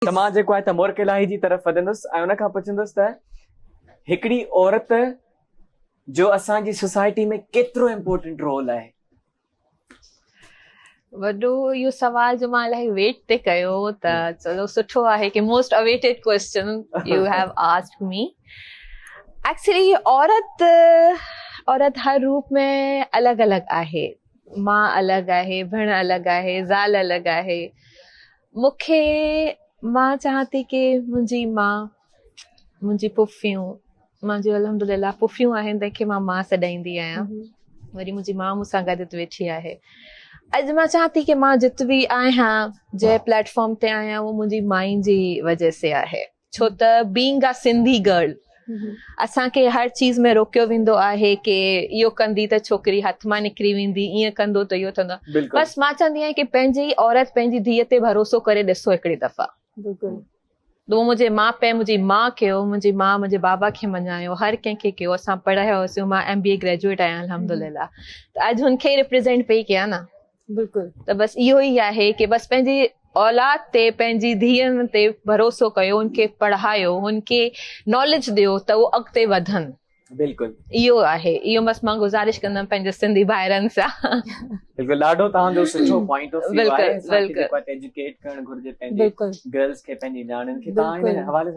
ته مان جيڪو آهي ته مرڪ الاهي جي طرف وڌندس ۽ ان کان پڇندس ته هڪڙي عورت جو اسان جي سوسائٽي ۾ ڪيترو امپورٽنٽ رول آهي؟ وڏو اهو سوال جو مان الاهي ويٽ تي ڪيو ته چلو سٺو آهي ڪي most awaited question you have asked me. Actually عورت عورت هر روپ ۾ الڳ الڳ آهي. ماء الڳ آهي، ڀيڻ الڳ آهي، زال الڳ آهي. مون کي مان چاهان ٿي ڪي منهنجي ماء، منهنجي پڦيون، منهنجي الحمدلله پڦيون آهن تنهن کي مان ماء سڏائيندي آهيان. وري منهنجي ماء مون سان گڏ ويٺي آهي. اڄ مان چاهان ٿي ڪي مان جت به آهيان، جنهن پليٽ فارم تي آهيان اهو منهنجي مائين جي وجه سي آهي. ڇو ته بينگ آ سنڌي گرل اسان کي هر چيز ۾ روڪيو ويندو آهي ڪي اهو ڪندي ته ڇوڪري هٿ مان نڪري ويندي، ائين ڪندو ته اهو ٿيندو. بس مان چوندي آهيان ڪي پنهنجي عورت پنهنجي ڌيء تي ڀروسو ڪري ڏسو هڪڙي دفعا. بلڪل. اهو منهنجي ماء پيء منهنجي ماء ڪيو، منهنجي ماء منهنجي بابا کي مڃايو، هر ڪنهن کي ڪيو، اسان پڙهايوسين، مان ايم بي اي گريجوئيٽ آهيان الحمدلله ته اڄ هن کي ئي ريپريزينٽ پئي ڪيان نه. بلڪل. ته بس اهو ئي آهي ڪي بس پنهنجي اولاد تي پنهنجي ڌيئن تي ڀروسو ڪيو ان کي پڙهايو ان کي ناليج ڏيو ته اهو اڳتي وڌن. بلڪل. اهو آهي اهو بس مان گذارش ڪندم پنهنجي سنڌي ڀائرن سان. بلڪل ڏاڍو توهان جو سٺو پوائنٽ آف ويو آهي اسان کي جيڪو آهي ايجوڪيٽ ڪرڻ گهرجي پنهنجي گرلز کي پنهنجي نياڻين کي توهان ان حوالي سان.